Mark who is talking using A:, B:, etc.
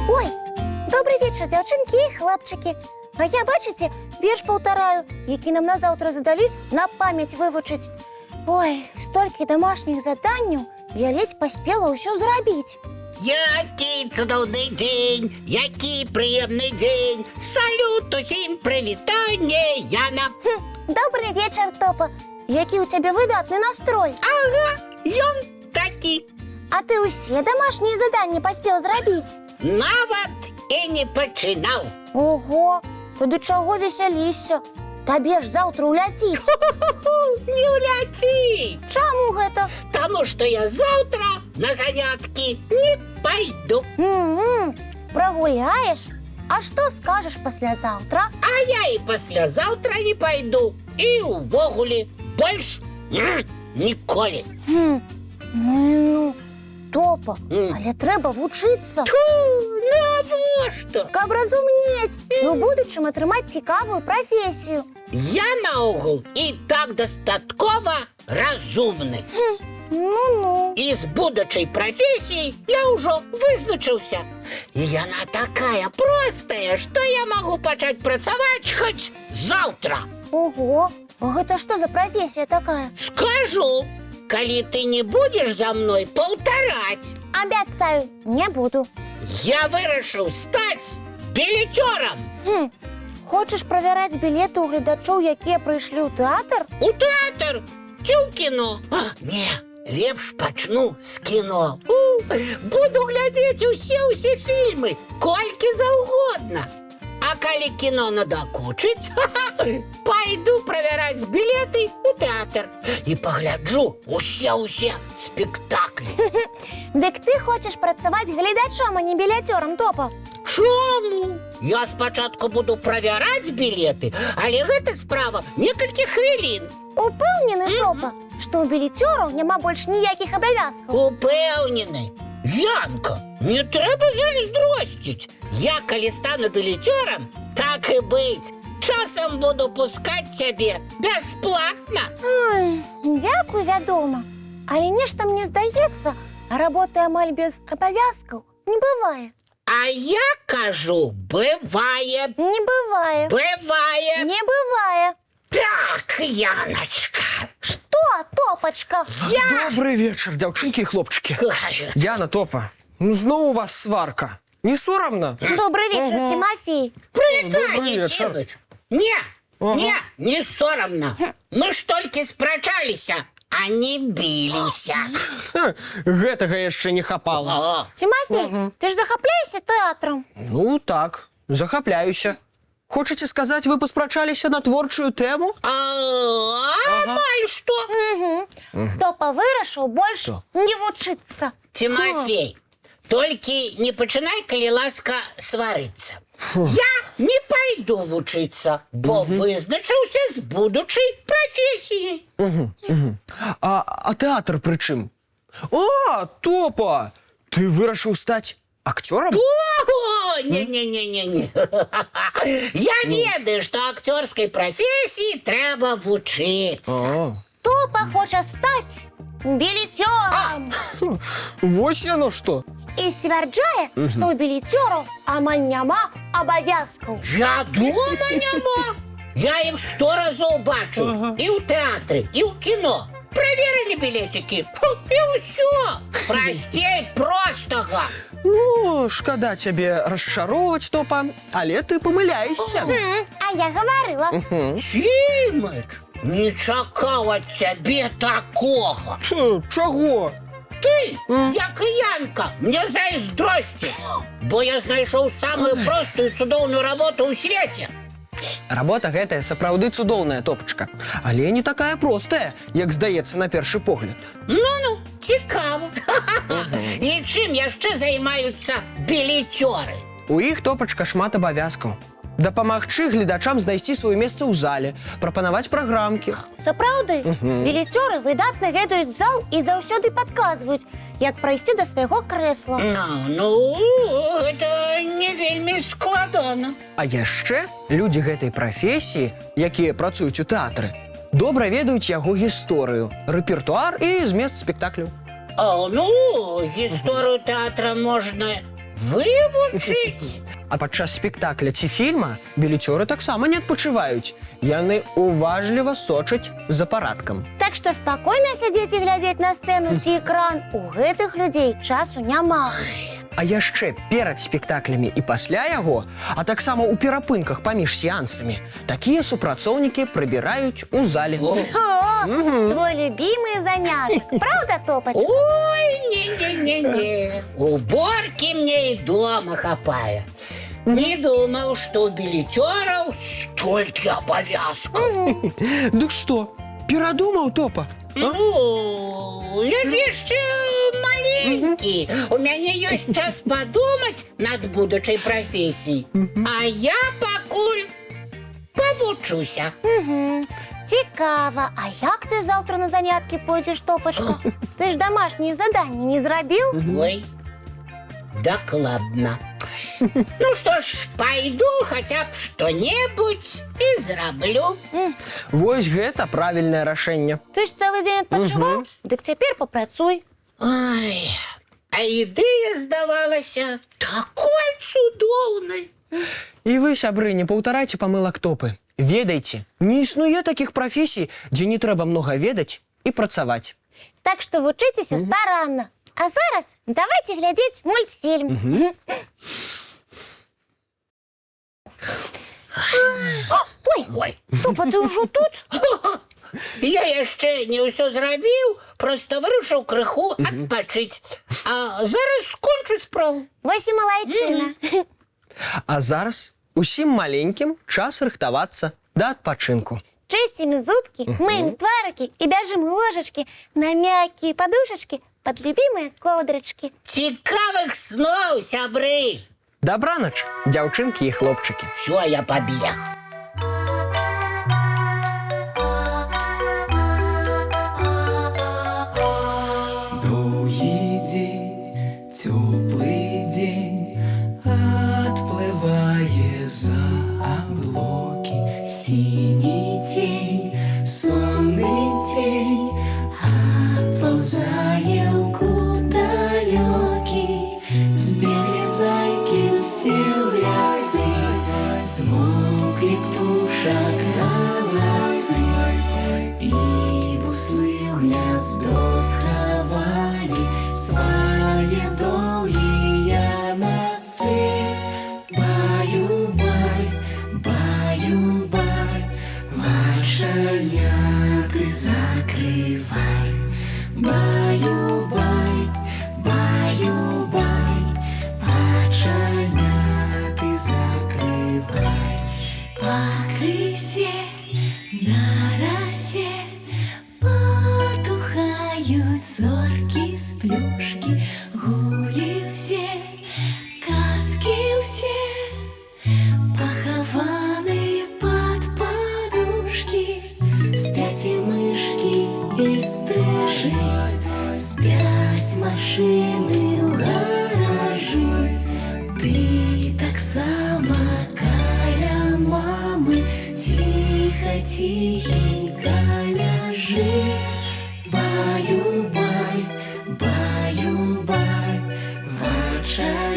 A: Ой, добры вечар, дзяўчынкі і хлопчыкі. А я, бачыце, верш паўтараю, які нам на заўтра задалі на памяць вывучыць. Ой, столькі домашніх заданняў, я ледзь паспела ўсё зрабіць.
B: Які цудоўны дзень, які прыемны дзень. Салют усім, прывітанне, Яна.
A: Добры вечар, Топа. Які ў цябе выдатны настрой.
B: Ага, ён такі.
A: А ты ўсе домашнія заданні паспеў зрабіць?
B: Нават і не пачынаў.
A: Ого, тады чаго весялішся? Табе ж заўтра ўляціць.
B: Не ўляціць.
A: Чаму гэта?
B: Таму што я заўтра на заняткі не пайду.
A: М-м, прогуляеш? А што скажаш паслязаўтра?
B: А я і паслязаўтра не пайду. І ўвогуле больш ніколі.
A: Хм, ну і ну, Топа, але трэба вучыцца,
B: Тьфу, навошта?
A: каб разумнець і ў будучым атрымаць цікавую прафесію.
B: Я наогул і так дастаткова разумны.
A: Ну-ну.
B: І з будучай прафесіяй я ўжо вызначыўся. І яна такая простая, што я магу пачаць працаваць хоць заўтра.
A: Ого, гэта што за прафесія такая?
B: Скажу, калі ты не будзеш за мной паўтараць.
A: Абяцаю, не буду.
B: Я вырашыў стаць білецёрам.
A: Хм, хочаш правяраць білеты ў гледачоў, якія прыйшлі ў тэатр?
B: У тэатр ці ў кіно? А, не, лепш пачну з кіно. У, буду глядзець усе фільмы, колькі заўгодна. А калі кіно надакучыць, пайду правяраць білеты ў тэатр і пагляджу усе спектаклі.
A: Дык ты хочаш працаваць гледачом, а не біляцёрам, Топа.
B: Чаму? Я спачатку буду правяраць білеты, але гэта справа некалькі хвілін.
A: Упэўнены, Топа, што ў білецёраў няма больш ніякіх абавязкаў.
B: Упэўнены. Янка, не трэба зайздросціць. Я калі стану білецёрам, так і быць, часам буду пускаць цябе бясплатна.
A: Ой, дзякуй, вядома. Але нешта мне здаецца, работы амаль без абавязкаў не бывае.
B: А я кажу, бывае,
A: Не бывае.
B: бывае.
A: Не бывае.
B: Так, Яночка.
A: Што, Топачка?
B: Я...
C: Добры вечар, дзяўчынкі і хлопчыкі. Яна, Топа, ну зноў у вас сварка. Не сорамна?
A: Добры вечар, Цімафей.
C: Добры
B: Прывітанне,
C: вечар.
B: Цімыч. Не, не, не сорамна. Мы ж толькі спрачаліся, а не біліся.
C: Ха, гэтага яшчэ не хапала.
B: О,
A: Цімафей, ты ж захапляешся тэатрам?
C: Ну так, захапляюся. Хочаце сказаць, вы паспрачаліся на творчую тэму?
B: А, амаль што.
A: Топа вырашыў больш
C: Што?
A: не вучыцца.
B: Цімафей, толькі не пачынай, калі ласка, сварыцца. Я не пайду вучыцца, бо вызначыўся з будучай прафесіяй.
C: А тэатр пры чым? О, Топа! Ты вырашыў стаць акцёрам?
B: Ого, не-не-не-не-не. Я ведаю, што акцёрскай прафесіі трэба вучыцца.
C: А,
A: Топа хоча стаць білецёрам.
C: вось яно што.
A: І сцвярджае, што ў білецёраў амаль няма абавязкаў.
B: Вядома, няма. Я іх 100 разоў бачу. І ў тэатры, і ў кіно. Праверылі білецікі. І ўсё. Прасцей простага.
C: Ну, шкада цябе расчароўваць, Топа, але ты памыляешся.
A: А я гаварыла.
B: Цімыч, не чакаў ад цябе такога.
C: Фу, чаго?
B: Ты, як і Янка, мне зайздросціш, бо я знайшоў самую простую цудоўную работу ў свеце.
C: Работа гэтая сапраўды цудоўная, Топачка, але не такая простая, як здаецца на першы погляд.
B: Ну-ну, цікава. І чым яшчэ займаюцца білецёры?
C: У іх, Топачка, шмат абавязкаў. Дапамагчы гледачам знайсці сваё месца ў зале, прапанаваць праграмкі.
A: Сапраўды, білецёры выдатна ведаюць зал і заўсёды падказваюць, як прайсці да свайго крэсла.
B: Ну, гэта не вельмі складана.
C: А яшчэ людзі гэтай прафесіі, якія працуюць у тэатры, добра ведаюць яго гісторыю, рэпертуар і змест спектакляў.
B: А, ну, гісторыю тэатра можна вывучыць.
C: А падчас спектакля ці фільма білецёры таксама не адпачываюць. Яны уважліва сочаць за парадкам.
A: Так што спакойна сядзець і глядзець на сцэну ці экран у гэтых людзей часу няма.
C: А яшчэ перад спектаклямі і пасля яго, а таксама ў перапынках паміж сеансамі, такія супрацоўнікі прыбіраюць у зале.
A: О, твой любімы занятак, правда, Топачка?
B: Ой, не-не-не-не. Уборки мне и дома хапае. Не думаў, што ў білецёраў столькі абавязкаў.
C: Дык што, перадумаў, Топа?
B: Ну, я ж яшчэ маленькі. У мяне ёсць час падумаць над будучай прафесіяй. А я пакуль павучуся.
A: Цікава, а як ты заўтра на заняткі пойдзеш, Топачка? Ты ж домашнія заданні не зрабіў?
B: Ой, дакладна. Ну што ж, пайду хаця б што-небудзь і зраблю.
C: Вось гэта правільнае рашэнне.
A: Ты ж цэлы дзень адпачываў? Дык цяпер папрацуй.
B: Ай, а ідэя здавалася такой цудоўнай.
C: І вы, сябры, не паўтарайце памылак Топы. Ведайце, не існуе такіх прафесій, дзе не трэба многа ведаць і працаваць.
A: Так што вучыцеся старанна. А зараз давайте глядзець мультфільм. Ой,
B: Ой,
A: Топа, ты ўжо тут?
B: я яшчэ не ўсё зрабіў, проста вырашыў крыху адпачыць. А зараз скончу справу.
A: Вось і малайчына.
C: А зараз усім маленькім час рыхтавацца да адпачынку.
A: Чысцім зубкі, мыем тварыкі і бяжым ложачкі на мяккія падушачкі пад любімыя коўдрачкі.
B: Цікавых сноў, сябры!
C: Дабранач, дзяўчынкі і хлопчыкі.
B: Всё, я пабег.
D: Доўгі дзень, цёплы дзень адплывае за аблокі. Сіні цень, сонны цень адпаўзае ў кут далёкі. Збеглі зайкі ўсе ў лясы, змоўклі птушак галасы. І буслы ў гняздо схавалі свае доўгія насы. Баю-бай, баю-бай, вачаняты закрывай. Баю-бай, баю-бай, вачаняты закрывай. Пакрысе на расе потухаюць зоркі з плюшкі, гулі ўсе, казкі ўсе, пахаваныя пад падушкі. Спяць і мышкі, і стрыжы, спяць машыны ў гаражы. Ты таксама каля мамы ціха, ціхенька ляжы. Баю-бай, баю-бай, вачаняты